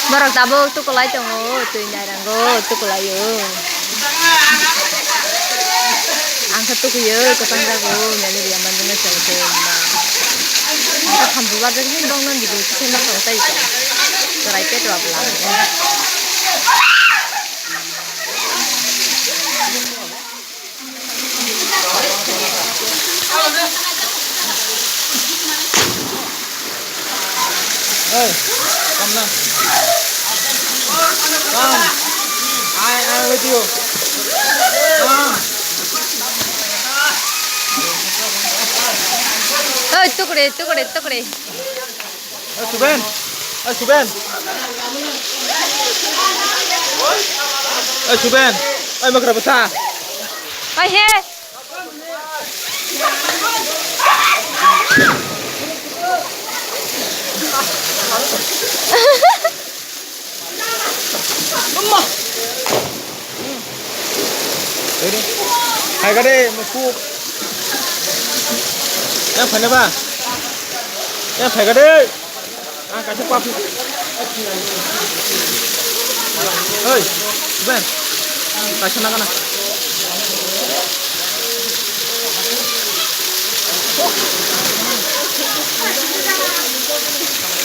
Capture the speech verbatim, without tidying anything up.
Borok tabuk tukulai tongo, twi nairango tukulaio. Ang khe tukuio, kwchang jago, malaria manjak nai se twi ma. Ang khe thambu barjak ni bong nang gidi, kisa ma tong tai. Chwrai petrol bwla. Hey, come now. Come. I am with you. Come. Hey, tukre, tukre, tukre. Hey, Suben. Hey, Suben. Hey, Suben. Hey, makra basa. Hey, he. Hai ka de, muku. Yang phai na ba? Yang phai ka de. Ah, kaisa pap. Oi, Ben. Kaisa na kana?